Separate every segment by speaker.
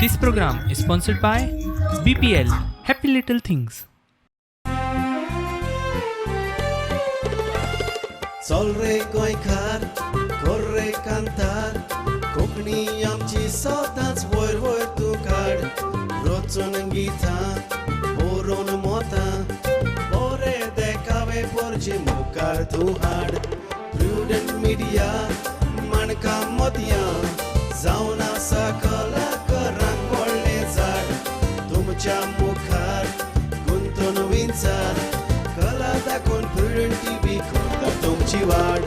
Speaker 1: This program is sponsored by BPL Happy Little Things.
Speaker 2: चल रे गोंयकार कर रे कांतार कोंकणी आमची सदांच वयर वयर तूं काड रचून गितां बरोवन मोतां बरे देखावे पोरचे मुखार तूं हाड प्रुडंट मिडिया माणकां मोतयां जावन आसा कलाकारांक व्हडलें झाड तुमच्या मुखार गुंतून विंचार कला दाखोवन प्रुडंट टीव्ही करता तुमची वाड.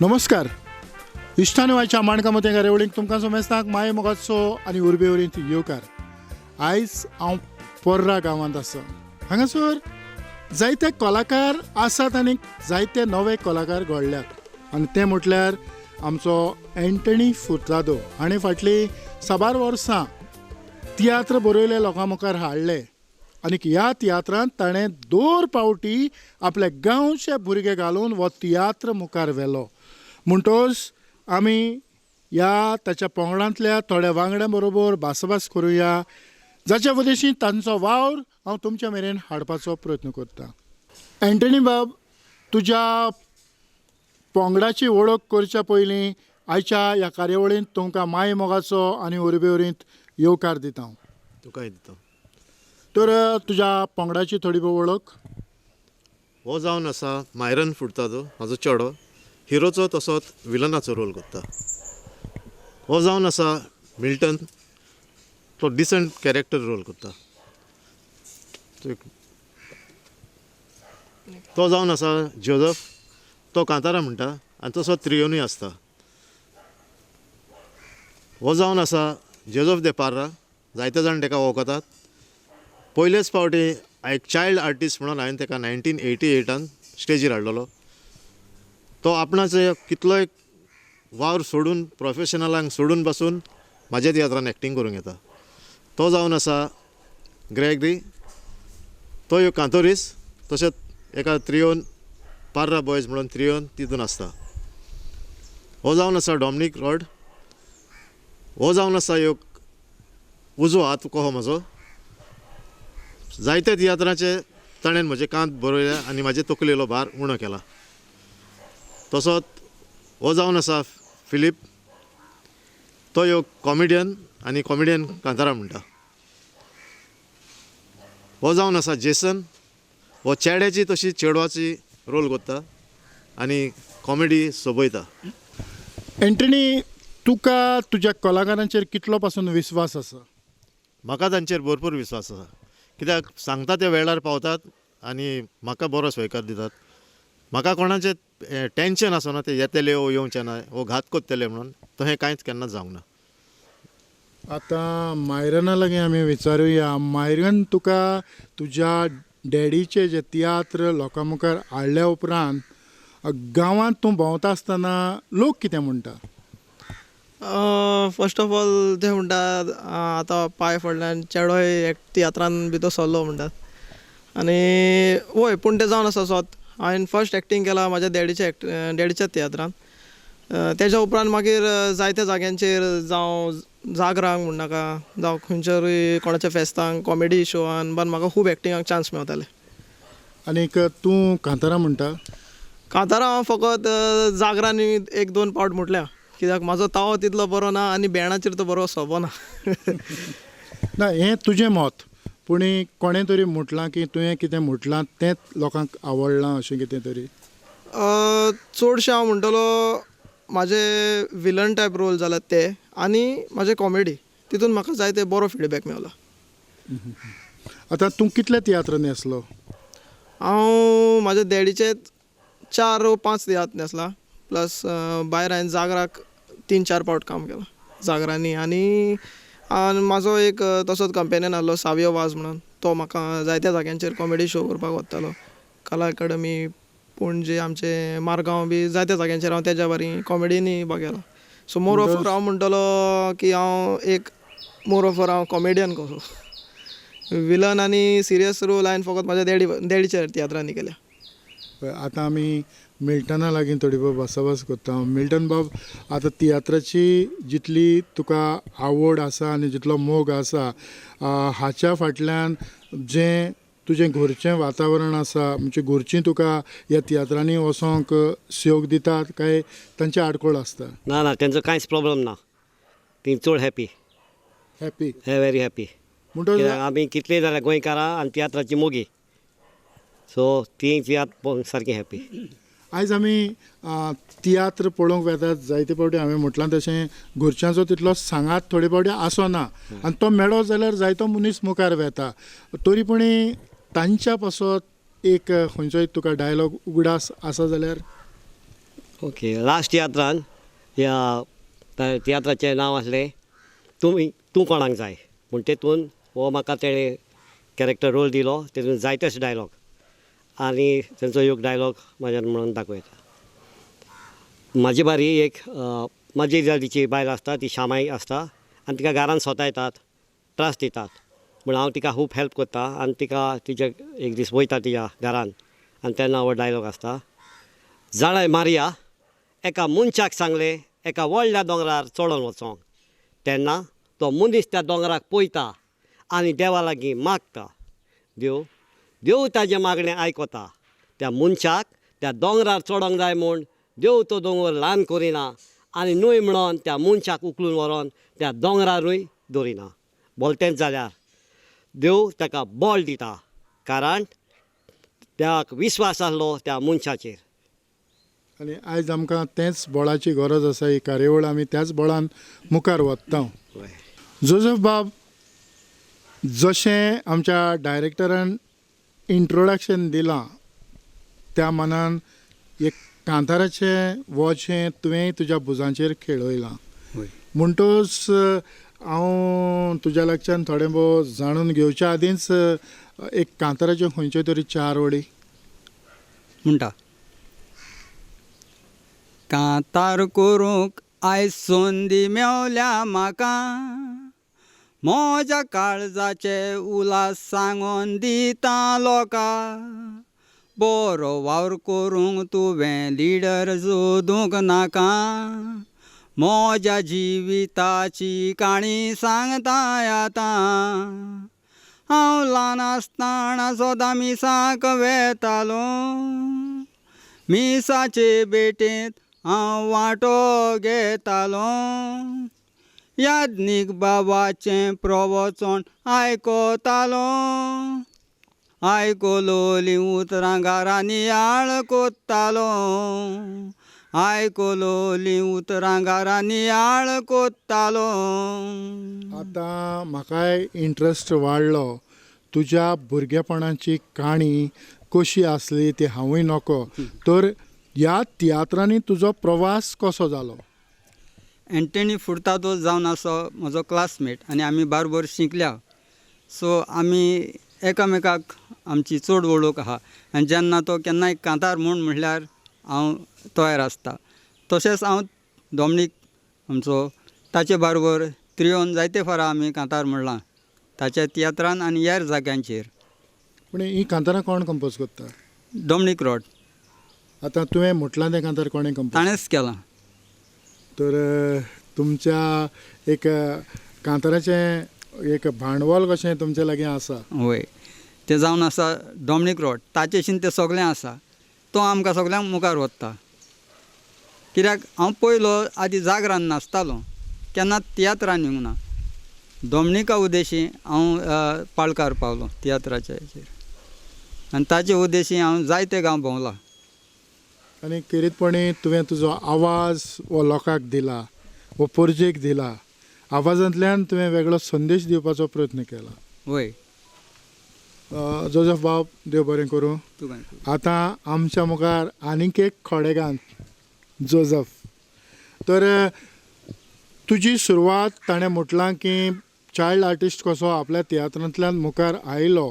Speaker 3: नमस्कार इश्टान वायच्या माणका मतें कार्यावळीक तुमकां समेस्तांक माये मोगाचो आनी उर्बेवरींत येवकार. आयज हांव पोर्रा गांवांत आसा. हांगासर जायते कलाकार आसात आनी जायते नवे कलाकार घडल्यात आनी ते म्हटल्यार आमचो एंटनी फुर्तादो हाणें फाटलीं साबार वर्सां तियात्र बरयले, लोकां मुखार हाडले आनी ह्या तियात्रांत ताणें दर पावटी आपले गांवचे भुरगे घालून हो तियात्र मुखार व्हेलो. म्हणटोच आमी ह्या ताच्या पंगडांतल्या थोड्या वांगड्यां बरोबर भासाभास करुया, जाच्या उद्देशी तांचो वावर हांव तुमच्या मेरेन हाडपाचो प्रयत्न करतां. एंटनी बाब, तुज्या पंगडाची वळख करच्या पयलीं आयच्या ह्या कार्यावळींत तुमकां माय मोगाचो आनी उर्बेवरींत येवकार दिता हांव.
Speaker 4: तुकाय दिता.
Speaker 3: तर तुज्या पंगडाची थोडी भोव वळख.
Speaker 4: हो जावन आसा मायरन फुर्तादो, म्हाजो चेडो, हिरोचो तसोच विलनाचो रोल करता. हो जावन आसा मिल्टन, तो डिसंट कॅरेक्टर रोल करता. तो जावन आसा जोजफ, तो कांतारा म्हणटा आनी तसो त्रियोनूय आसता. हो जावन आसा जोजफ दे पार्रा, जायते जाण ताका वळखतात. पयलेच फावटी एक चायल्ड आर्टिस्ट म्हणून हांवें ताका 1988 स्टेजीर हाडलेलो. तो आपणाचे कितलोय वावर सोडून, प्रोफेशनलांक सोडून पासून म्हाज्या तियात्रान एक्टींग करूंक येता. तो जावन आसा ग्रेगरी, तो एक कांतोरीस, तशेंच एका त्रियोन पार्रा बॉयज म्हणून त्रियोन तितून आसता. हो जावन आसा डॉमनीक रॉड, हो जावन आसा एक उजवो हात कहो म्हाजो. जायते तियात्राचे ताणें म्हजे कांत बरयले आनी म्हाजे तकलेलो भार उणो केला. तसोच हो जावन आसा फिलीप, तो एक कॉमेडियन आनी कॉमेडियन कांतारा म्हणटा. हो जावन आसा जेसन, हो चेड्याची तशी चेडवाची रोल करता आनी कॉमेडी सोबयता.
Speaker 3: एंटनी, तुका तुज्या कलाकारांचेर कितलो पासून विस्वास आसा?
Speaker 4: म्हाका तांचेर भरपूर विस्वास आसा, कित्याक सांगता त्या वेळार पावतात आनी म्हाका बरो स्वीकार दितात. म्हाका कोणाचें टेंशन आसना ते येतले वो येवचे ना वो घात करतले म्हणून, तशें कांयच केन्ना जावंक ना.
Speaker 3: आतां मायरना लागीं आमी विचारुया. मायरन, तुका तुज्या डॅडीचे जे तियात्र लोकां मुखार हाडल्या उपरांत गांवांत तूं भोंवता आसतना लोक कितें म्हणटा?
Speaker 5: फर्स्ट ऑफ ऑल ते म्हणटात आतां पांय फोडल्यान चेडोय एक तियात्रान भितर सरलो म्हणटात. आनी वय, पूण तें जावन आसा सोत. हांवें फर्स्ट एक्टींग केला म्हाज्या डॅडीच्या तियात्रान. तेज्या उपरांत मागीर जायत्या जाग्यांचेर, जावं जागरांक म्हणनाका, जावं खंयच्यारूय कोणाच्या फेस्तांक कॉमेडी शोआन बन म्हाका खूब एक्टिंगाक चान्स मेवताले.
Speaker 3: आनीक तूं कांतारां म्हणटा?
Speaker 5: कांतारां हांव फकत जागरांनी एक दोन पावट म्हटल्या, कित्याक म्हाजो तावो तितलो बरो ना आनी बँडाचेर तो बरो सोबना.
Speaker 3: ना, हें तुजें मत, पूण कोणें तरी म्हटलां की तुवें कितें म्हटलां तेंच लोकांक आवडलां अशें कितें तरी?
Speaker 5: चडशें हांव म्हणटलो म्हाजे विलन टायप रोल जाल्यात ते आनी म्हाजे कॉमेडी, तितून म्हाका जायते बरो फिडबॅक मेवला.
Speaker 3: आतां तूं कितल्या तियात्रांनी आसलो?
Speaker 5: हांव म्हाज्या डॅडीचे 4 वो 5 तियात्र आसला, प्लस भायर हांवें जागराक 3-4 पावट काम केलां जागरांनी. आनी म्हाजो एक तसोच कंपेनियन आहलो सावियो वाज म्हणून, तो म्हाका जायत्या जाग्यांचेर कॉमेडी शो करपाक व्हरतालो. कला अकाडमी पणजे, आमचे मारगांव बी जायत्या जाग्यांचेर हांव तेज्या बारी कॉमेडीनी गेला. सो मोर ऑफर हांव म्हणटलो की हांव एक मोर ऑफर हांव कॉमेडियन कसो. विलन आनी सिरियस रोल हांवें फकत म्हाज्या डॅडीच्या तियात्रांनी केल्या.
Speaker 3: आतां आमी मिल्टना लागीं थोडी भोव भासाभास करता. मिल्टन बाब, आतां तियात्राची जितली तुका आवड आसा आनी जितलो मोग आसा, हाच्या फाटल्यान जें तुजें घरचें वातावरण आसा, म्हणजे घरचीं तुका ह्या तियात्रांनी वचोंक सहयोग दितात काय तांची आडखळ आसता?
Speaker 6: ना ना, तेंचो कांयच प्रॉब्लम ना. ती चड हॅपी.
Speaker 3: हॅपी.
Speaker 6: हे व्हेरी हॅपी.
Speaker 3: म्हणटकच
Speaker 6: कित्याक आमी कितलेय जाल्यार गोंयकारां आनी तियात्राची मोगी, सो ती तियात्र पळोवंक सारकी हॅपी.
Speaker 3: आयज आमी तियात्र पळोवंक वेतात, जायते फावटी हांवें म्हटलां तशें घरच्यांचो तितलो सांगात थोडे फावटी आसना आनी तो मेळो जाल्यार जायतो मनीस मुखार वेता. तरी पूण तांच्या पासत एक खंयचोय तुका डायलॉग उगडास आसा जाल्यार?
Speaker 6: ओके, लास्ट तियात्रान ह्या तियात्राचें नांव आसलें तुमी तूं कोणाक जाय म्हूण. तेतून हो म्हाका तेणें कॅरेक्टर रोल दिलो. तेतून जायतेच डायलॉग आनी तेंचो एक डायलॉग म्हाज्यान म्हणून दाखयता. म्हाजे बारी एक म्हाजी जातीची बायल आसता, ती शामाई आसता आनी तिका घरान सोतायतात, त्रास दितात. पूण हांव तिका खूब हेल्प करता आनी तिका तिच्या एक दीस वयता तिच्या घरान आनी तेन्ना हो डायलॉग आसता. जाणाय मारिया, एका मनशाक सांगलें एका व्हडल्या दोंगरार चडोन वचोंक. तेन्ना तो मनीस त्या दोंगराक पळयता आनी देवा लागीं मागता. देव देव ताजें मागणें आयकता. त्या मनशाक त्या दोंगरार चडोंक जाय म्हूण देव तो दोंगर ल्हान करिना आनी न्हय म्हणून त्या मनशाक उखलून व्हरोन त्या दोंगरारूय दवरिना. बोलतेंच जाल्यार देव ताका बळ दिता, कारण त्याक विस्वास आसलो त्या मनशाचेर.
Speaker 3: आनी आयज आमकां तेंच बळाची गरज आसा. ही कार्यावळ आमी त्याच बळान मुखार वता. जोजफ बाब, जशें आमच्या डायरेक्टरान इंट्रोडक्शन दिलां त्या मनान एक कांताराचें वोचें तुवें तुज्या भुजांचेर खेळयलां. म्हणटच हांव तुज्या लागच्यान थोडें भोव जाणून घेवच्या आदींच एक कांताराच्यो खंयच्यो तरी चार वळी
Speaker 7: म्हणटा. कांतार करूंक आयज संदी मेवल्या म्हाका, म्हज्या काळजाचे उलास सांगोन दिता लोका. बरो वावर करूंक तुवें लिडर सोदूंक नाका, म्हज्या जिविताची काणी सांगता आतां. हांव ल्हान आसतना सदां मिसाक वेतालो, मिसाचे भेटेंत हांव वांटो घेतालो. याज्ञीक बाबाचें प्रवचन आयकतालो, आयकलोलीं उतरां घरा नियाळ कोत्तालो, आयकलोलीं उतरां घरा नियाळ कोत्तालो.
Speaker 3: आतां म्हाकाय इंट्रस्ट वाडलो. तुज्या भुरगेपणाची काणी कशी आसली ती हांवूय नको, तर ह्या तियात्रांनी तुजो प्रवास कसो जालो?
Speaker 7: एंटनी फुर्तादो जावन आसा म्हजो क्लासमेट आनी आमी बारबर शिकल्या. सो आमी एकामेकाक आमची चड वळख आहा आनी जेन्ना तो केन्नाय कांतार म्हूण म्हणल्यार हांव तयार आसता. तशेंच हांव डॉमनीक आमचो ताचे बारबर त्रियोन जायते फारा आमी कांतार म्हणलां ताच्या तियात्रान आनी हेर जाग्यांचेर.
Speaker 3: पूण ही कांतारां कोण कंपोज करता?
Speaker 7: डॉमनीक रॉड.
Speaker 3: आतां तुवें म्हटलां तें कांतार कोणें कंपोज?
Speaker 7: ताणेंच केलां.
Speaker 3: तर तुमच्या एक कांताराचें एक भांडवल कशें तुमचे लागीं आसा.
Speaker 7: वय, तें जावन आसा डॉमनीक रॉड, ताचेशीन तें सगळें आसा. तो आमकां सगळ्यांक मुखार व्हरता. कित्याक हांव पयलो आदी जागरान नाचतालो, केन्ना तियात्रान येवंक ना. डॉमनिका उद्देशी हांव पाळकार पावलो तियात्राच्या हेचेर आनी ताचे उद्देशी हांव जायते गांव भोंवला.
Speaker 3: आनी खेरीतपणी तुवें तुजो आवाज हो लोकांक दिला, हो परजेक दिला. आवाजांतल्यान तुवें वेगळो संदेश दिवपाचो प्रयत्न केला.
Speaker 7: वय.
Speaker 3: जोजफ बाब, देव बरें करूं. आतां आमच्या मुखार आनीक एक खोडेगान जोजफ. तर तुजी सुरवात ताणें म्हटलां की चायल्ड आर्टिस्ट कसो आपल्या तियात्रांतल्यान मुखार आयलो,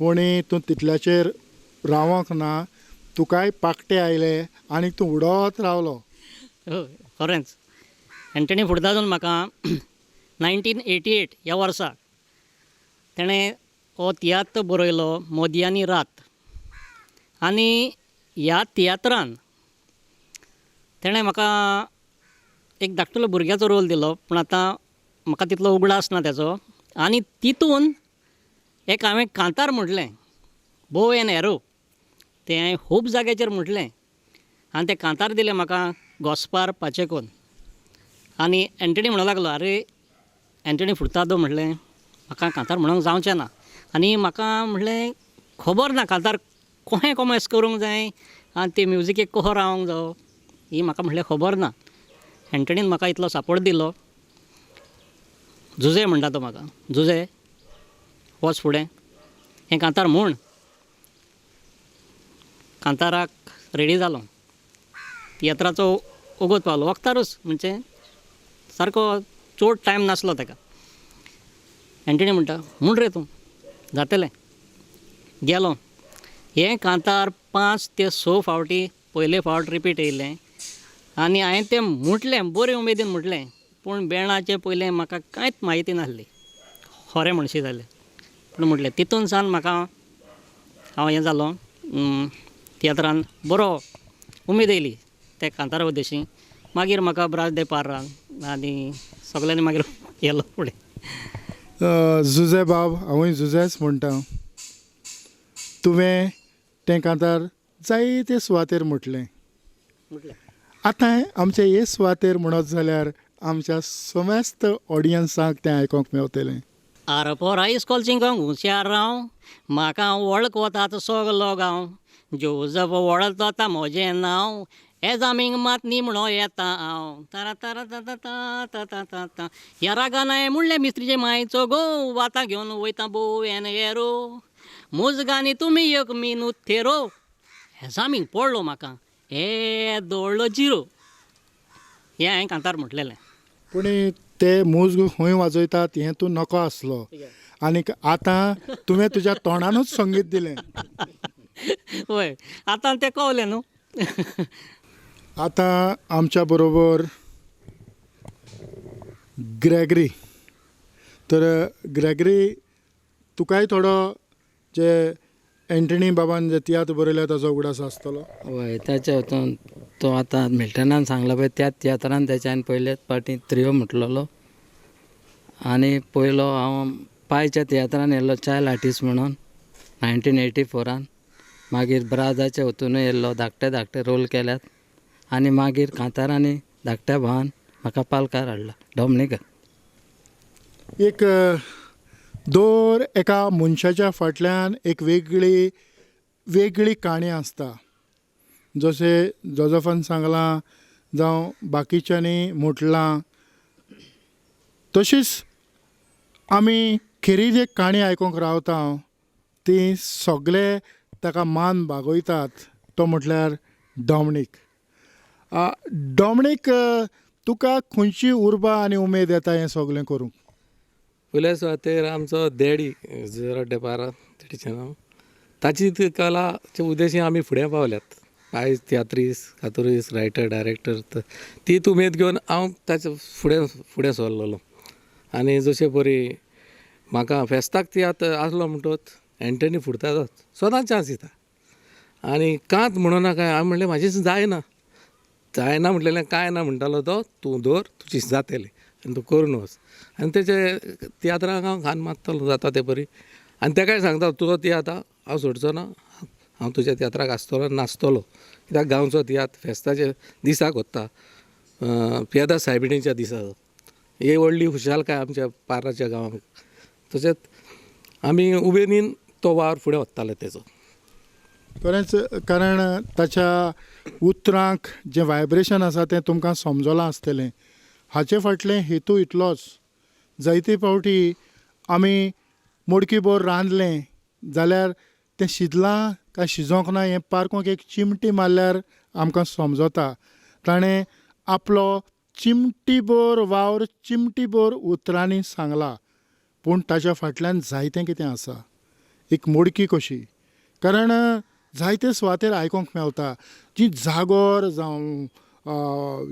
Speaker 3: पूण तूं तितल्याचेर रावंक ना, तुकाय पाकटे आयले आनी तूं उडत रावलो.
Speaker 8: हय, खरेंच एंटनी फुर्तादोन म्हाका 1988 ह्या वर्सा तेणें हो तियात्र बरयलो मोदयांनी रात. आनी ह्या तियात्रान तेणें म्हाका एक धाकटुलो भुरग्याचो रोल दिलो पूण आतां म्हाका तितलो उगडास ना तेचो. आनी तितून एक हांवें कांतार म्हटलें बो एन एरो तें हांवें खूब जाग्याचेर म्हटलें आनी तें कांतार दिलें म्हाका गोस्पार पाचेकोन. आनी एन्टनी म्हणूंक लागलो आरे एन्टनी फुर्तादो म्हणलें म्हाका कांतार म्हणूंक जावचें ना. आनी म्हाका म्हणलें खबर ना कांतार कोहें कोमेस करूंक जाय आनी ते म्युजिकेक कसो रावंक जावो ही म्हाका म्हणलें खबर ना. एन्टनीन म्हाका इतलो सपोर्ट दिलो. जुजे म्हणटा तो म्हाका, जुजे वच फुडें हें कांतार म्हूण. कांताराक रेडी जालो. तियात्राचो वोगोत पावलो वखदारूच म्हणजे सारको चड टायम नासलो ताका. एन्टनी म्हणटा म्हूण रे तूं जातलें. गेलो हें कांतार 5 ते 6 फावटी पयले फावट रिपीट येयलें आनी हांवें तें म्हटलें बरें उमेदीन म्हटलें पूण बेणाचें पयलें म्हाका कांयच म्हायती नासली खरें म्हणशी जाल्यार. पूण म्हटलें तितून सावन म्हाका हांव हें जालो तियात्रान बरो उमेद येयली ते कांतारा उद्देशी. मागीर म्हाका ब्रास दे पार्रान आनी सगल्यांनी मागीर गेलो फुडें.
Speaker 3: जुजे बाब, हांवूय जुजेच म्हणटा, तुवें तें कांतार जायते सुवातेर म्हटलें. आतां आमचे हे सुवातेर म्हणत जाल्यार आमच्या समेस्त ऑडियन्साक तें आयकोंक मेवतलें.
Speaker 8: आरपोरा इस्कोल शिकोंक हुशार हांव, म्हाका वळखतात सगलो गांव, जोजफ वळखता म्हजें नांव, एजामींग मात न्ही म्हणो येता हांव. तारा तारा ता ता ता ता ता ता ह्या रागान हांवें म्हणलें मिस्त्रीचे मायचो घोव, वातां घेवन वयता बोव एन एरो, मुजगांनी तुमी एक मिनूत थेरो, एजामींग पडलो म्हाका हे दवरलो जिरो. हें हांवें कांतार म्हटलेलें.
Speaker 3: पूण ते मुज्ग खंय वाजयतात हें तूं नको आसलो आनीक आतां तुवें तुज्या तोंडानूच संगीत दिलें.
Speaker 8: वय आतां तें कवलें न्हू.
Speaker 3: आतां आमच्या बरोबर ग्रेगरी. तर ग्रेगरी, तुकाय थोडो जे एन्टनी बाबान जे तियात्र बरयल्या ताचो उगडास आसतलो.
Speaker 9: वय, ताच्या हितून तो आतां मिल्टनान सांगला पळय त्या तियात्रान तेच्यान पयलेच पावटी त्रियो म्हटलेलो. आनी पयलो हांव पायच्या तियात्रान येयल्लो चायल्ड आर्टिस्ट म्हणून 1984. मागीर ब्राजाच्या हितूनय येयल्लो, धाकटे धाकटे रोल केल्यात. आनी मागीर कांतारांनी धाकट्या भावान म्हाका पालकार हाडला डॉमनिका.
Speaker 3: एक दर एका मनशाच्या फाटल्यान एक वेगळी वेगळी काणी आसता. जशें जोजफान सांगलां जावं बाकीच्यांनी म्हटलां, तशीच आमी खेरीज एक काणी आयकूंक रावता ती सगळे ताका मान बागयतात तो म्हटल्यार डॉमनीक. डॉमनीक, तुका खंयची उर्बा आनी उमेद येता हें सगळें करूंक?
Speaker 10: पयल्या सुवातेर आमचो डॅडी जुजेराव डेपारा तेचें नांव, ताची ती कलाचे उद्देशी आमी फुडें पावल्यात. आयज तियात्रीस कातोरीस रायटर डायरेक्टर तीच उमेद घेवन हांव ताचे फुडें फुडें सरलेलो. आनी जशे परी म्हाका फेस्ताक तियात्र आसलो म्हणटकच एन्टनी फुर्तादोच सदांच चान्स दिता आनी कांत म्हणूं नाका. हांवें म्हणलें म्हाजें जायना जायना म्हटलेलें कांय ना म्हणटालो तो, तूं दवर तुजी जातली आनी तूं करून वच. आनी तेचे तियात्राक हांव खान मारतालो जाता ते परी. आनी तेकाय सांगता तुजो तियात्र हांव सोडचो ना, हांव तुज्या तियात्राक आसतलो नाचतलो. कित्याक गांवचो तियात्र फेस्ताच्या दिसाक वता, पियादा सायबिणीच्या दिसा. ही व्हडली खुशालकाय आमच्या पार्राच्या गांवांत. तशेंच आमी उमेदीन तो वावर फुडें वताले तेचो.
Speaker 3: खरेंच, कारण ताच्या उतरांक जें वायब्रेशन आसा तें तुमकां समजलां आसतलें. हाचे फाटलें हेतू इतलोच, जायते फावटी आमी मोडकी भर रांदलें जाल्यार तें शिजलां काय शिजोंक ना हें पारखूंक एक चिमटी मारल्यार आमकां समजता. ताणें आपलो चिमटी भर वावर चिमटी भर उतरांनी सांगला, पूण ताच्या फाटल्यान जायतें कितें आसा, एक मोडकी कशी. कारण जायते सुवातेर आयकोंक मेवता जी जागोर जावं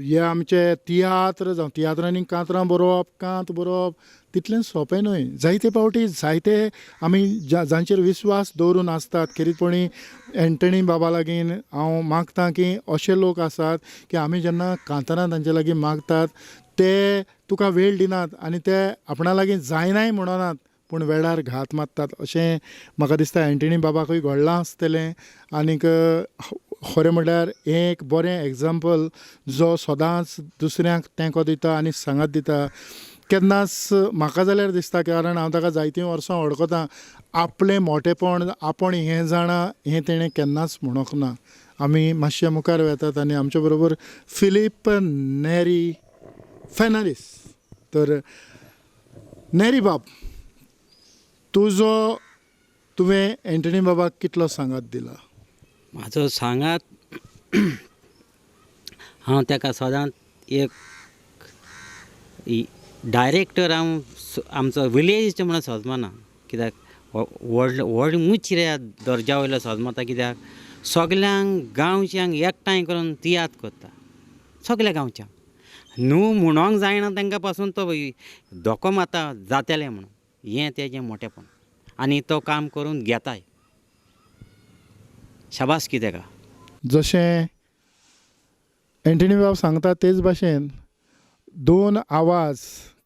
Speaker 3: हे आमचे तियात्र जावं तियात्रांनी कांतरां बरोवप, कांत बरोवप, ती तितलें सोंपें न्हय. जायते फावटी जायते आमी जांचेर विस्वास दवरून आसतात, खेरीतपणी एंटनी बाबा लागीं हांव मागता की अशे लोक आसात की आमी जेन्ना कांतारां तांचे लागीं मागतात ते तुका वेळ दिनात आनी ते आपणा लागीं जायनाय म्हणनात, पूण वेळार घात मारतात. अशें म्हाका दिसता एंटनी बाबाकूय घडलां आसतलें. आनीक खरें म्हणल्यार हें एक बरें एग्जाम्पल जो सदांच दुसऱ्यांक तेंको दिता आनी सांगात दिता. केन्नाच म्हाका जाल्यार दिसता, कारण हांव ताका जायतीं वर्सां वळखतां, आपलें मोटेपण आपूण हें जाणा हें तेणें केन्नाच म्हणूंक ना. आमी मातशे मुखार वेतात आनी आमचे बरोबर फिलीप नेरी फेनालीस. तर नेरी बाब, तुजो तुवें एंटनी बाबाक कितलो सांगात दिला?
Speaker 9: म्हाजो सांगात हांव ताका सदांच एक डायरेक्टर हांव आमचो विलेज म्हणून सजमना, कित्याक व्हड व्हड उंच रे दर्जा वयलो सजमता, कित्याक सगल्यांक गांवच्यांक एकठांय करून तियात्र करता, सगल्या गांवच्यांक न्हू म्हणोंक जायना तांकां पासून तो धोको मारता जातलें म्हणून, हें तेजें मोटेपण आनी तो काम करून घेताय. शाबासकी तेका.
Speaker 3: जशें एंटनी बाब सांगता तेच भाशेन दोन आवाज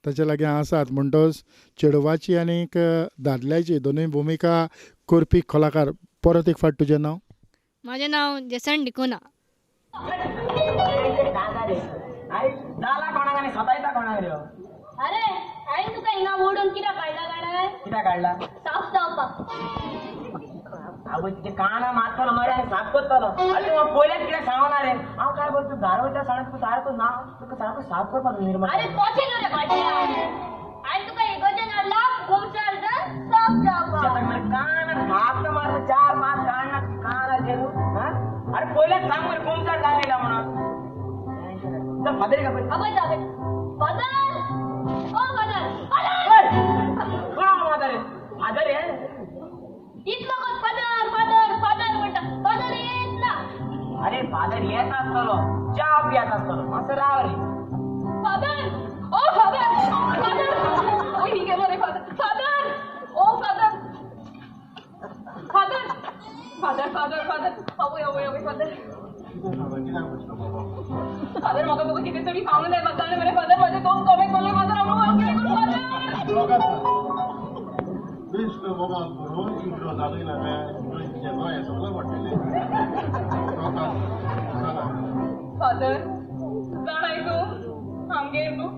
Speaker 3: ताचे लागीं आसात, म्हणटच चेडवाची आनीक दादल्याची दोनूय भुमिका करपी कलाकार. परत एक फावट तुजें नांव?
Speaker 11: म्हाजें नांव जेसन डिकोना. अरे हांवें तुका हिंगा ओडून कित्याक काडला जाणा?
Speaker 12: कित्याक काडला?
Speaker 11: साफ जावपाक.
Speaker 12: आवय तुजे काना मारतलो मरे आनी साफ करतलो. अरे तूं पयलेच कितें सांगना रे. हांव काय बोल, तूं घरा वयता सांग, तुका सारको ना, तुका सारको साफ करपाक निर्माण.
Speaker 11: अरे तशें न्हू रे भाटया, हांवें तुका इगोर्जेन हाडला गोमसार साफ जावपाक.
Speaker 12: काना साफ मारता, 4-5 काना कानाचेर. अरे पयलेच सांग मरे गोमसार जावं म्हणून. चल फादर का पळय.
Speaker 11: आवय जावं फादर. ओ फादर, फादर
Speaker 12: कोण फादर? फादर हे
Speaker 11: इतलो कोण फादर फादर फादर म्हणटा, फादर येत ना.
Speaker 12: अरे फादर येत आसतलो, च्या पियेत आसतलो, मातसो राव रे.
Speaker 11: फादर, ओ फादर, फादर ओ गेलो रे फादर. फादर, ओ father, father father father father आवय आवय आवय फादर. फादर म्हाका तुका कितें तरी सांगूंक जाय. म्हाका मरे फादर म्हाजे दोन कोमे कोल्ले फादर. हांव कितें करूं फादर? फादर जाणाय तूं, आमगेर न्हू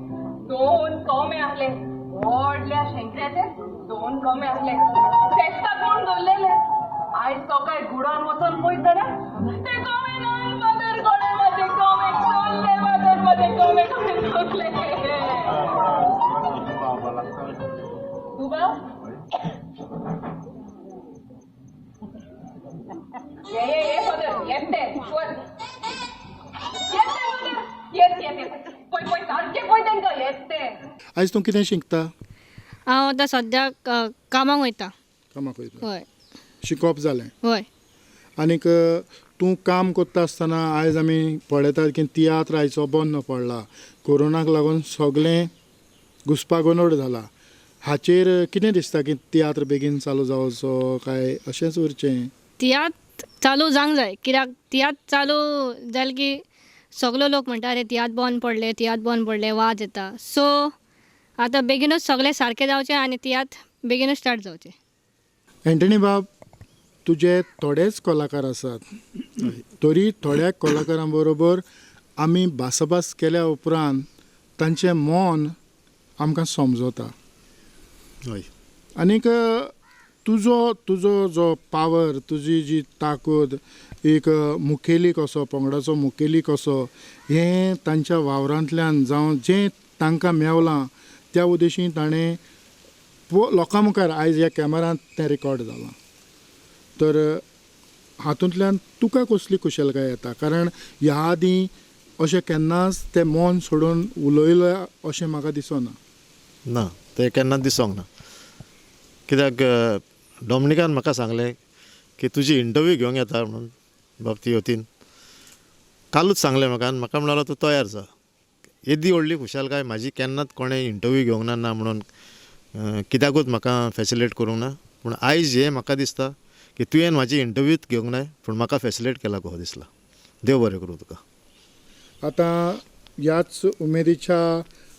Speaker 11: 2 कोमे आसले, व्हडल्या शेंकऱ्याचे 2 कोमे आसले, फेस्ताक म्हूण दवरलेले. आयज सकाळी गुडान वचोन पळयत जाल्यार ते कोमे ना फादर. कोणे म्हाजे कोमे चोरले फादर, म्हाजे कोमे कोणे चोरले. तूं बाब ये ये ये फादर येत ते शुअर येत ते फादर येत येत येत पळय पळय सारकें पळय तांकां येत ते.
Speaker 3: आयज तूं कितें शिकता?
Speaker 11: हांव आतां सद्याक कामाक वयता.
Speaker 3: कामाक वयता?
Speaker 11: हय.
Speaker 3: शिकप जालें?
Speaker 11: हय.
Speaker 3: आनीक तूं काम करता आसतना आयज आमी पळयतात की तियात्र आयचो बंद पडला, कोरोनाक लागून सगळें घुस्पागोंदळ जाला, हाचेर कितें दिसता की तियात्र बेगीन चालू जावचो काय अशेंच उरचें?
Speaker 11: तियात्र चालू जावंक जाय, कित्याक तियात्र चालू जाले की सगलो लोक म्हणटा अरे तियात्र बंद पडले, तियात्र बंद पडले, वाज येता. सो आतां बेगीनूच सगळें सारकें जावचें आनी तियात्र बेगीनूच स्टार्ट जावचें.
Speaker 3: एंटनी बाब, तुजे थोडेच कलाकार आसात, तरी थोड्या कलाकारां बरोबर आमी भासाभास केल्या उपरांत तांचें मन आमकां समजता.
Speaker 4: हय.
Speaker 3: आनीक तुजो तुजो जो पावर, तुजी जी ताकद, एक मुखेली कसो, पंगडाचो मुखेली कसो, हें तांच्या वावरांतल्यान जावं जें तांकां मेवलां त्या उद्देशीन ताणें लोकां मुखार आयज ह्या कॅमेरांत तें रिकॉर्ड जालां. तर हातूंतल्यान तुका कसली कुशलकाय येता? कारण ह्या आदीं अशें केन्नाच तें मन सोडून उलयलां अशें म्हाका दिसना.
Speaker 4: ना, तें केन्नाच दिसोंक ना. कित्याक डॉमनिकान म्हाका सांगलें की तुजी इंटरव्यू घेवंक येता म्हणून बाब तियोतीन कालूच सांगलें म्हाका आनी म्हाका म्हणलो तूं तयार जा. येदी व्हडली खुशालकाय म्हाजी केन्नाच कोणें इंटरव्यू घेवंक ना ना म्हणून कित्याकूच म्हाका फॅसिलेट करूंक ना. पूण आयज हें म्हाका दिसता की तुवें म्हाजी इंटरव्यूत घेवंक नाय, पूण म्हाका फॅसिलेट केला कसो दिसला. देव बरें करूं तुका.
Speaker 3: आतां ह्याच उमेदीच्या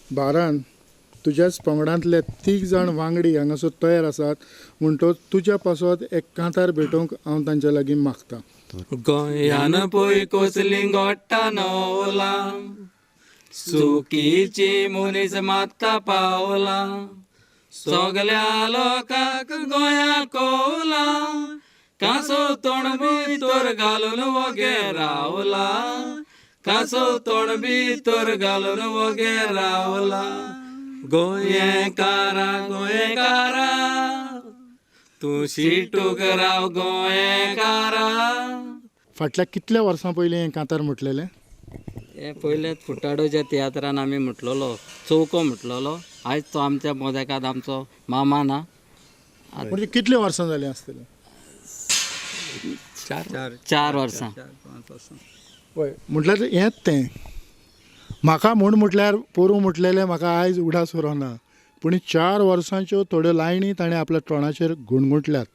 Speaker 3: भारान तुज्याच पंगडांतले तीग जाण वांगडी हांगासर तयार आसात म्हणटच तुज्या पासत एक कांतार भेटोवंक हांव तांच्या लागीं मागतां.
Speaker 9: गोंयान पय कसली गोट्टा नवलां, सुकीची मनीस मात्ता पावलां, सगल्या लोकांक गोंया कोवलां, कांसो तोंड भितर घालून वगे रावला, कांसो तोंड भितर घालून वगे रावला. गोंयकारा गोंयकारा तूं शिटूक राव गोंयकारा.
Speaker 3: फाटल्या कितल्या वर्सां पयलीं हें कांतार म्हटलेलें?
Speaker 9: हें पयलें फुटाडोच्या तियात्रान आमी म्हटलेलो, चौको म्हटलेलो. आयज तो आमच्या मोदेकाद आमचो मामा ना.
Speaker 3: म्हणजे कितलीं वर्सां जालीं आसतलीं?
Speaker 9: 4 वर्सां.
Speaker 3: हय, म्हटल्यार हेंच तें म्हाका म्हूण म्हटल्यार पोरूं म्हटलेलें म्हाका आयज उगडास उरोना, पूण 4 वर्सांच्यो थोड्यो लायनी ताणें आपल्या तोंडाचेर गुणगुणल्यात.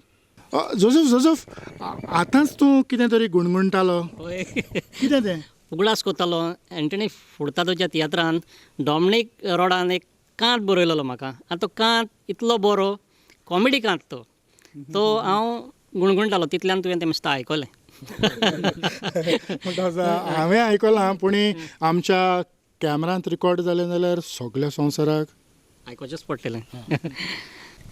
Speaker 3: जोजफ जोजफ, आतांच तूं कितें तरी गुणगुणटालो, कितें तें?
Speaker 8: उगडास कोतालो एंटनी फुर्तादोच्या तियात्रान डॉमनीक रोडान एक कांत बरयलेलो म्हाका, आनी तो कांत इतलो बरो, कॉमेडी कांत तो, तो हांव गुणगुणटालो. तितल्यान तुवें तें मिस्ता आयकलें.
Speaker 3: हांवें आयकलां, पूण आमच्या कॅमरांत रिकॉर्ड जालें जाल्यार सगल्या संवसाराक
Speaker 8: आयकोचेंच पडटलें.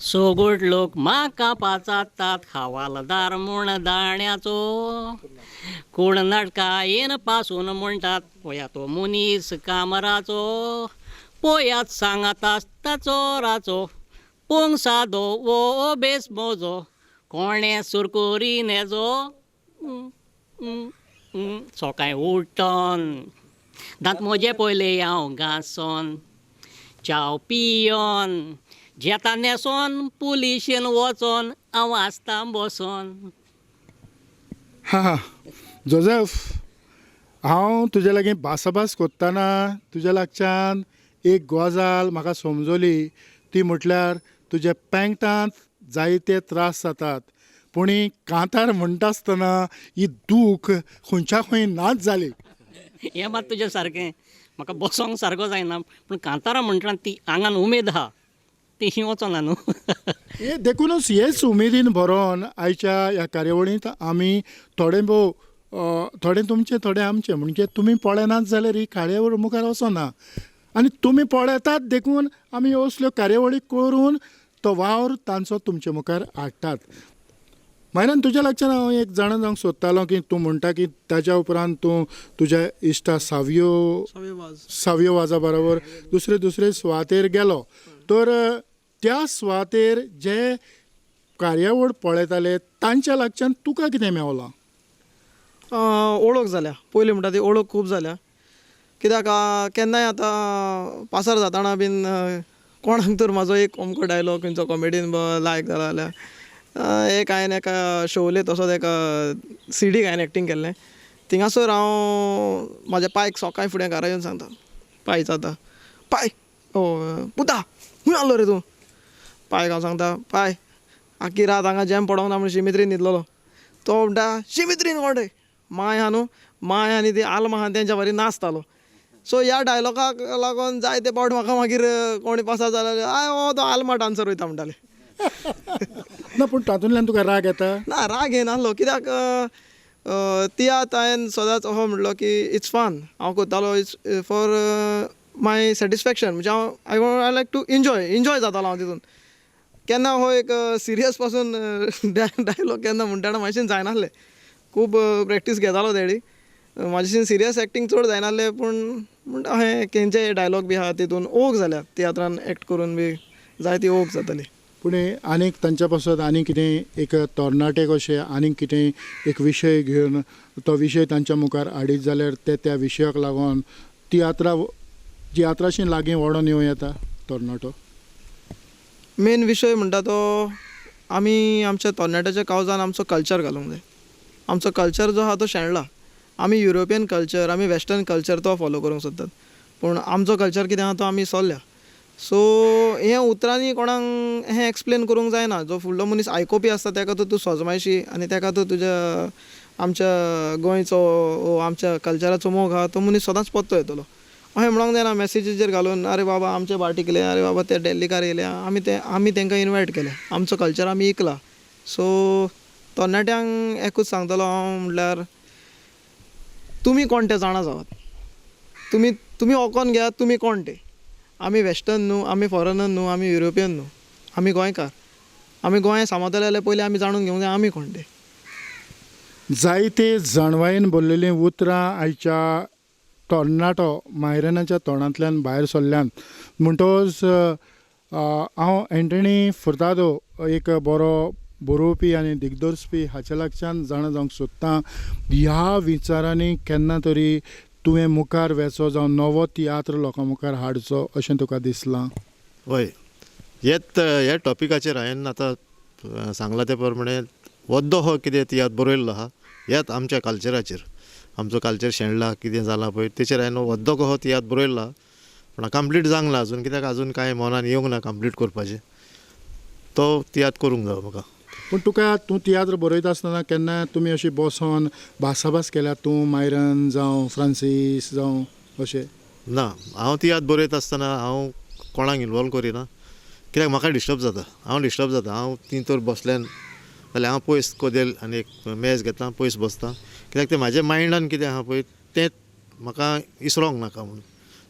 Speaker 8: सोगूट लोक म्हाका पाचातात हवालदार म्हूण दाण्याचो, कोण नाटकायेन पासून म्हणटात पोया तो मनीस कामराचो, पोयात सांगात आसता चोराचो, पोंग सादो वो बेस मोजो, कोणें सुरकुरी नेजो, सकाळीं उठोन दांत मोजे पयले हांव घांसोन, च्याव पियोन जेता न्हेसोन, पुलिशेन वचोन हांव आसता बसोन.
Speaker 3: हा जोजफ, हांव तुजे लागीं भासाभास कोत्ताना तुज्या लागच्यान एक गजाल म्हाका समजली, ती म्हटल्यार तुज्या पेंकटांत जायते त्रास जातात, पूण कांतार म्हणटा आसतना ही दूख खंयच्या खंय नाच जाली.
Speaker 8: हें मात तुजें सारकें, म्हाका बसोंक सारको जायना, पूण कांतारां म्हणटा ती आंगान उमेद आहा, ती वचना न्हू.
Speaker 3: हे देखूनच हेच उमेदीन भरोन आयच्या ह्या कार्यावळींत आमी थोडे भोव थोडे तुमचें थोडे आमचें, म्हणजे तुमी पळयनात जाल्यार ही कार्यावळ मुखार वचना, आनी तुमी पळयतात देखून आमी असल्यो कार्यावळी करून तो वावर तांचो तुमचे मुखार हाडटात. मायरन, तुज्या लागच्यान हांव एक जाणा जावंक सोदतालो की तूं म्हणटा की ताज्या उपरांत तूं तुज्या इश्टा सावियो सावियो वाजा बरोबर दुसरे दुसरे सुवातेर गेलो, तर त्या सुवातेर जे कार्यावळ पळयताले तांच्या लागच्यान तुका कितें मेवलां?
Speaker 5: ओळख जाल्या. पयलीं म्हणटा ती ओळख खूब जाल्या, कित्याक केन्नाय आतां पासार जाताना बीन कोणाक तर म्हाजो एक अमको डायलॉग खंयचो कॉमेडीन लायक जाला जाल्यार, एक हांवें एका शोले तसोच एका सिडीक हांवें एक्टींग केल्लें, थिंगासर हांव म्हाज्या पायक सकाळीं फुडें घरा येवन सांगता, पाय जाता, पाय ओ पुता खूंय आसलो रे तूं? पायक हांव सांगता, पाय आख्खी रात हांगा जॅम पडोंक ना म्हूण शिमित्रीन न्हिदलेलो. तो म्हणटा शिमित्रीन कोण रे? माय आहा न्हू, माय आनी ती आल्मा आहा तेंच्या बरी नाचतालो. सो ह्या डायलॉगाक लागून जायते पावट म्हाका मागीर कोणी पासार जाल्यार I हो तो आल्मा डान्सर वयता म्हणटाले.
Speaker 3: ना, पूण तातूंतल्यान तुका राग येता?
Speaker 5: ना, राग येनासलो, कित्याक तियात्र हांवें सदांच असो म्हणलो की it's fun, हांव करतालो it's for my satisfaction, म्हणजे हांव I like to enjoy, enjoy जातालो हांव तितून. केन्ना हो एक सिरियस पासून डायलॉग केन्ना म्हणटाना म्हाजेशीन जायनासलें, खूब प्रॅक्टीस घेतालो डॅडी, म्हाजेशीन सिरियस एक्टींग चड जायनासलें, पूण म्हणटा हें खंयचे डायलॉग बी आहा तितून ओग जाल्या, तियात्रान एक्ट करून बी जायती ओग जाताली.
Speaker 3: पूण आनीक तांच्या पासत आनी कितें एक तरणाटे कशे आनीक कितें एक विशय घेवन तो विशय तांच्या मुखार हाडीत जाल्यार ते त्या विशयाक लागून तियात्रा तियात्राशी लागीं ओडोन येवं येता तरणाटो.
Speaker 5: मेन विशय म्हणटा तो आमी आमच्या तरणाट्याच्या कावजान आमचो कल्चर घालूंक जाय. आमचो कल्चर जो आहा तो शेणला. आमी युरोपियन कल्चर, आमी वेस्टर्न कल्चर तो फॉलो करूंक सोदतात, पूण आमचो कल्चर कितें आहा तो आमी सोल्ल्या. सो हें उतरांनी कोणाक हें एक्सप्लेन करूंक जायना. जो फुडलो मनीस आयकुपी आसता ताका तर तूं सोजमायशी आनी ताका तूं तुज्या आमच्या गोंयचो वो आमच्या कल्चराचो मोग आहा तो मनीस सदांच परतो येतलो. अशें म्हणूंक जायना मॅसेजीचेर घालून आरे बाबा आमचे पार्टीक येयले, आरे बाबा ते डेल्लीकार येयले. आमी ते आमी तांकां इनवायट केले, आमचो कल्चर आमी इकला. सो तरणाट्यांक एकूच सांगतलो हांव म्हटल्यार तुमी कोण ते जाणा जावात, तुमी तुमी वळखून घेयात तुमी कोण ते. आमी वेस्टर्न न्हू, आमी फॉरेनर न्हू, आमी युरोपियन न्हू, आमी गोंयकार. आमी गोंय सांबाळटले जाल्यार पयलीं आमी जाणून घेवंक जाय आमी कोण ते.
Speaker 3: जायते जाणवायेन भरलेलीं उतरां आयच्या तरणाटो मायरनाच्या तोंडांतल्यान भायर सरल्यान. म्हणटकच हांव एंटनी फुर्तादो एक बरो बरोवपी आनी दिग्दर्शपी हाच्या लागच्यान जाणा जावंक सोदतां, ह्या विचारांनी केन्ना तरी तुवें मुखार वेचो जावं नवो तियात्र लोकां मुखार हाडचो अशें तुका दिसलां?
Speaker 4: हय, हेच ह्या टॉपिकाचेर हांवें आतां सांगलां ते प्रमाणे वद्दो हो कितें तियात्र बरयल्लो आहा ह्याच आमच्या कल्चराचेर, आमचो कल्चर शेणला कितें जालां पळय तेचेर हांवें वद्दो हो तियात्र बरयल्लो आहा. पूण कंप्लीट जावंक ना अजून, कित्याक अजून कांय मनान येवंक ना कंप्लीट करपाचें, तो तियात्र करूंक जायो म्हाका.
Speaker 3: पूण तुका तूं तियात्र बरयता आसतना केन्ना तुमी अशी बसोन भासाभास केल्या, तूं मायरन जावं फ्रांसीस जावं अशें?
Speaker 4: ना, हांव तियात्र बरयता आसतना हांव कोणाक इनवॉल्व करिना, कित्याक म्हाका डिस्टर्ब जाता. हांव डिस्टर्ब जाता. हांव ती तर बसल्यान जाल्यार हांव पयस कदेल आनी एक मेज घेता, पयस बसता, कित्याक तें म्हाज्या मायंडान कितें आहा पळय तें म्हाका इसरोंक नाका म्हणून.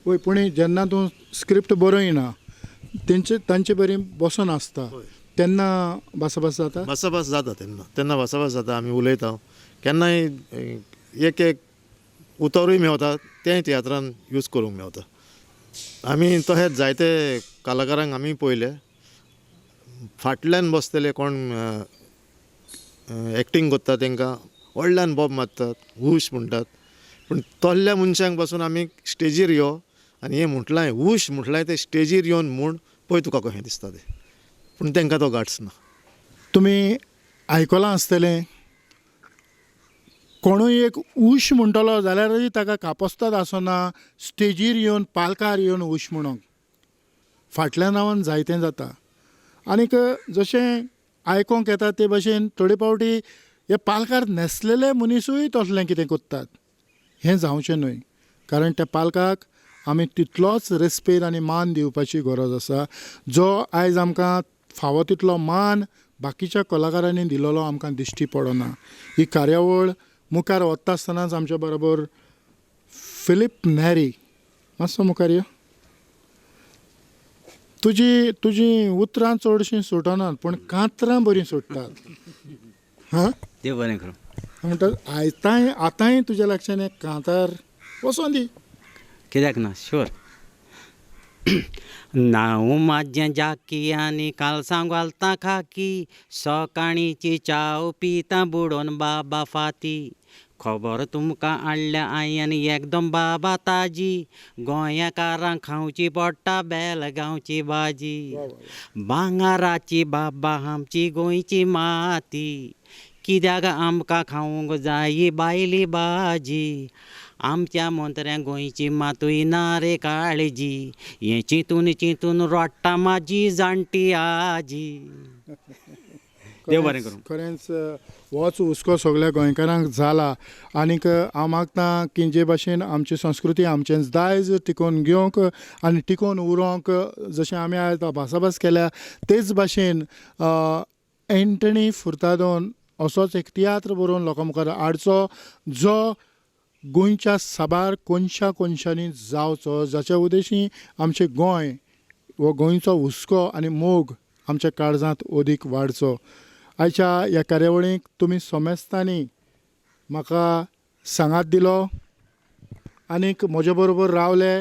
Speaker 3: वय, पूण जेन्ना तूं स्क्रिप्ट बरयना तेंचे तांचे बरी बसोन आसता तेन्ना भासाभास जाता?
Speaker 4: भासाभास जाता तेन्ना, तेन्ना भासाभास जाता, आमी उलयता. केन्नाय एक एक उतरूय मेवता तें तियात्रान यूज करूंक मेवता. आमी तशेंच जायते कलाकारांक आमी पळयले फाटल्यान बसतले कोण एक्टींग करता तांकां व्हडल्यान बोब मारतात, हूश म्हणटात, पूण तसल्या मनशांक पासून आमी स्टेजीर यो आनी हें म्हटलां हूश म्हटलां तें स्टेजीर येवन म्हूण पळय तुका कशें दिसता तें, पूण तांकां तो गाट्स ना.
Speaker 3: तुमी आयकलां आसतलें, कोणूय एक उश म्हणटलो जाल्यारूय ताका कापस्ताद आसना स्टेजीर येवन पालकार येवन उश म्हणूंक, फाटल्यान रावन जायतें जाता. आनीक जशें आयकोंक येता ते भशेन थोडे फावटी हे पालकार न्हेसलेले मनिसूय तसलें कितें करतात, हें जावचें न्हय, कारण त्या पालकाक आमी तितलोच रेस्पेद आनी मान दिवपाची गरज आसा जो आयज आमकां फावो तितलो मान बाकीच्या कलाकारांनी दिलेलो आमकां दिश्टी पडना. ही कार्यावळ मुखार वता आसतनाच आमच्या बरोबर फिलीप नॅरी, मातसो मुखार यो. तुजी तुजी उतरां चडशीं सुटनात पूण कांतरां बरीं सुट्टात. हां,
Speaker 13: देव बरें करूं.
Speaker 3: म्हणटा आयताय आतांय तुज्या लक्षान एक कांतार वचोन दी.
Speaker 13: कित्याक ना, शुअर. नांव म्हाजें जाकी आनी कालसांव घालता खाकी, सकाळींची च्याव पिता बुडोवन बाबा फाती, खबर तुमकां हाडल्या हांयेन एकदम बाबा ताजी, गोंयकारांक खावची पडटा बेलगांवची भाजी, भांगराची बाबा आमची गोंयची माती, कित्याक आमकां खावंक जायी भायली भाजी, आमच्या मंत्र्यांक गोंयची मातूय ना रे काळजी, हें चिंतून चिंतून रडटा म्हाजी जाणटी आजी. देव बरें करूं.
Speaker 3: खरेंच होच हुस्को सगल्या गोंयकारांक जाला. आनीक हांव मागता की जे भाशेन आमची संस्कृती आमचें दायज टिकोवन घेवंक आनी टिकोवन उरोंक जशें आमी आयज भासाभास केल्या तेच भाशेन एंटनी फुर्तादोन असोच एक तियात्र बरोवन लोकां मुखार हाडचो जो गोंयच्या साबार कोनशा कोनशांनी जावचो, जाच्या उद्देशी आमचें गोंय हो गोंयचो हुस्को आनी मोग आमच्या काळजांत अदीक वाडचो. आयच्या ह्या कार्यावळीक तुमी समेस्तांनी म्हाका सांगात दिलो आनीक म्हजे बरोबर रावले.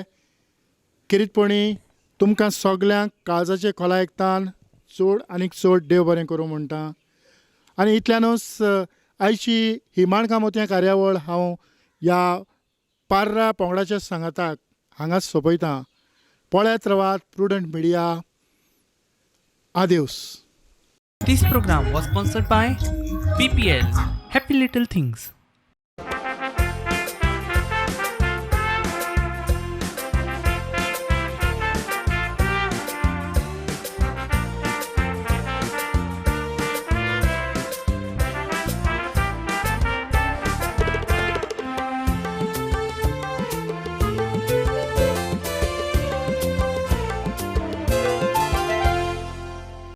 Speaker 3: किरीटपणी तुमकां सगल्यांक काळजाचे खोलायेकतान चड आनीक चड देव बरें करूं म्हणटा. आनी इतल्यानूच आयची ही माणकां मोतयां कार्यावळ हांव ह्या पार्रा पंगडाच्या सांगाताक हांगाच सोंपयतां. पळयत रावात प्रुडंट मिडिया. आदेवस.
Speaker 1: This program was sponsored by BPL, Happy Little Things.